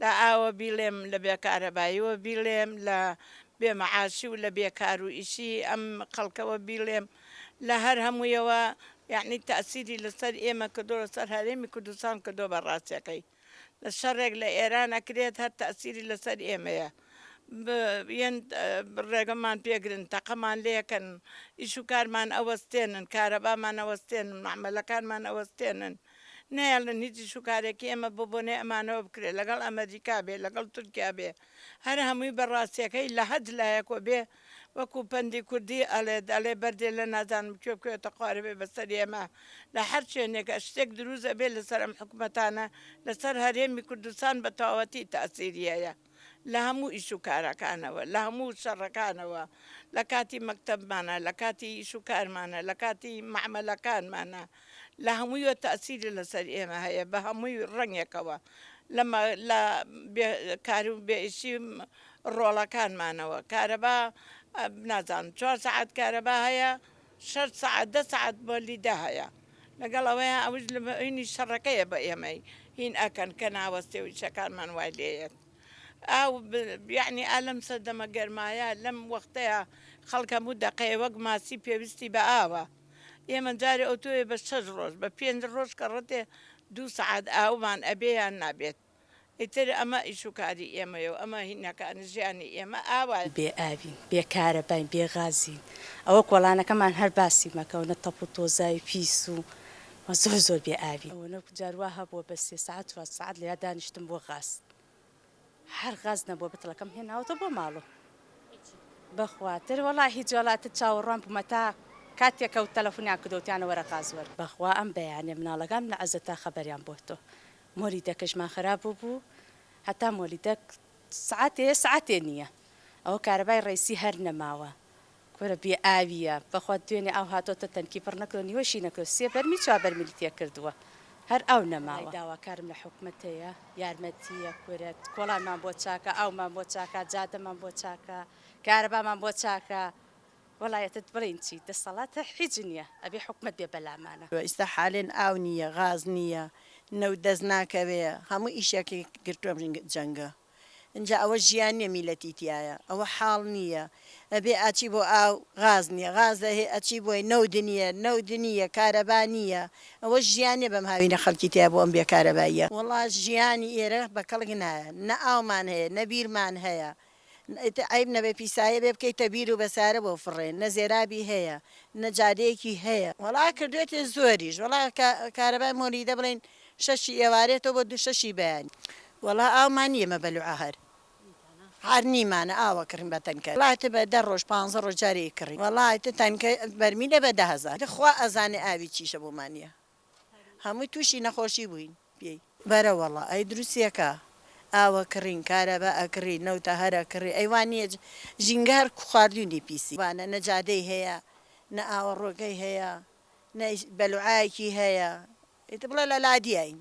لە ئاوە بیڵێم، لە بێ کارەباییەوە بیڵێم، لە بێ مەعاشی و لە بێ کار و ئیشی ئەم خەڵکەوە بیڵێم، لە هەر هەموویەوە یەعنی تەئسیری لەسەر ئێمە کردووە، لەسەر هەرێمی کوردستان کردووە بە ڕاستیەکەی. لە شەڕێک لە ئێران ئەکرێت هەر تەئسیری لەسەر ئێمەیە. یەن ڕێگەمان پێگرن، تەقەمان لێکەن، ئیش و کارمان ئەوەستێنن، کارەبامان ئەوەستێنن، مەعمەلەکانمان ئەوەستێنن. نایەڵن هیچ ئیش و کارێکی ئێمە بۆ بۆنەی ئەمانەوە بکرێت لەگەڵ ئەمەریکا بێ لەگەڵ تورکیا بێ هەر هەمووی بە ڕاستیەکەی لە هەچ لایەکۆ بێ وەکو پەندی کوردی ئەڵێت ئەڵێ بەردێ لە نازانم کوێ بکەوێتە خوارێ بێ بەسەر ئێمە لە هەر شوێنێک شتێک دروست ئەبێ لەسەر ئەم حکومەتانە لەسەر هەرێمی کوردستان بە تەواوەتی تاسیری هەیە. لە هەموو ئیش و کارەکانەوە، لە هەموو شەڕەکانەوە، لە کاتی مەکتەبمانا، لە کاتی ئیش و کارمانا، لە کاتی مەعمەلەکانمانا، لە هەموویەوە تەئسیری لەسەر ئێمە هەیە بە هەمووی ڕەنگێکەوە، لە لە بێ کار و بێ ئیشی ڕۆڵەکانمانەوە، کارەبا نازانم چوار سەعات کارەبا هەیە، شەش سەعات دە سەعات مۆلیدە هەیە، لەگەڵ ئەوەیا ئەوش لە هینی شەڕەکەیە بە ئێمەی هین ئەکەن کە ناوەستێ و ئیشەکانمان وای لێیەت ئاو یەعنی ئا لەم سەردەمە گەرمایە لەم وەختەیا خەڵک هەموو دەقەیە وەک ماسی پێویستی بە ئاوە ئێمە جارێ ئەوتۆیە بە شەش ڕۆژ بە پێنج ڕۆژ کەڕەتێ دوو سەعات ئاومان ئەبێ یان نابێت. ئیتر ئەمە ئیش و کاری ئێمەیە و ئەمە هینەکانی ژیانی ئێمە ئاوایە. بێ ئاوین، بێ کارەباین، بێ غازین، ئەوە کۆڵانەکەمان هەر باسی مەکە، ئەوەنە تەپ و تۆزاوی پیس و زۆر زۆر بێ ئاوین. ئەوەنە جار وا هەبووە بە سێ سەعات چوار سەعات لەیا دانیشتم بۆ غاز، هەر غاز نەبووە بتڵەکەم هێناوەتەوە بۆ ماڵۆ. بەخوا تر وەڵا هیچ وەڵا تر چاوەڕوان بوومە تا کاتێک کەوت تەلەفونیان کردەوە وتیانە وەرە غاز وەر. بەخوا ئەم بەیانیە مناڵەکانم لە عەزەتا خەبەریان بۆتۆ مۆلیدەکەشمان خراپ بووبوو هەتا مۆلیدەک سعاتێ هەیە سعاتێ نییە ئەوە کارەبای ڕەیسی هەر نەماوە کورە بێ ئاویە بەخوا دوێنێ ئاو هاتۆتە تەنکی پڕ نەکردوە نیوەشی نەکردوە سێ بەرمیل چوار بەرمیلی تێ کردووە هەر ئاو نەماوە. داواکارم لە حکومەت هەیە یارمەتیە کورە کۆڵانمان بۆ چاکە ئاومان بۆ چاکە جادەمان بۆ چاکە کارەبامان بۆ چاکە وەڵا ئێتت بڵێین چی دەسەڵات هیچ نیە ئەبێ حکومەت بێ بەلامانە. ئیستا حالێن ئاو نییە غاز نییە نەوت دەست ناکەوێ هەموو ئیشەکی گرتوە جەنگە ئینجا ئەوە ژیان نیە میلەتی تیایە ئەوە حاڵ نییە ئەبێ ئەچی بۆ ئاو غاز نییە غاز هەیە ئەچی بۆی نەوت نییە نەوت نییە کارەبا نییە ئەوە ژیان نیە بەم هاوینە خەڵکی تیا بۆ ئەم بێ کارەباییە. وەڵا ژیانی ئێرە بە کەڵک نایە نە ئاومان هەیە نە بیرمان هەیە ئیتر عەیب نەبێ پیسایە بێ بکەیتە بیر و بەسارە بۆ فڕێ نە زێرابی هەیە نە جادەیەکی هەیە. وەڵا کردوێتێ زۆریش وەڵا کارەبای مۆلیدە بڵێین شەشی ئێوارێتەوە بۆ دوو شەشی بەیانی. وەڵا ئاومان نیە مە بەلوعە هەر هەر نیمانە ئاو ئەکڕین بە تەنکە وەڵا ئیتر بە دە ڕۆژ پانزە ڕۆژ جارێ ئەیکڕین وەڵا ئیتر تەنکە بەرمیلە بە 10,000 ئیتر خوا ئەزانێ ئاوی چیشە بۆمان نیە. هەمووی توشی نەخۆشی بووین پێی. بەرە وەڵا ئەی دروستیەکە ئاوە کڕین کارەبا ئەکڕی نەوتە هەر ئەکڕی ئەی وا نیە ژینگە هەر خواردوینی پیسی وانە نە جادەی هەیە نە ئاوەڕۆکەی هەیە نە بەلوعایەکی هەیە ئیتر بڵێ لە لادیاین.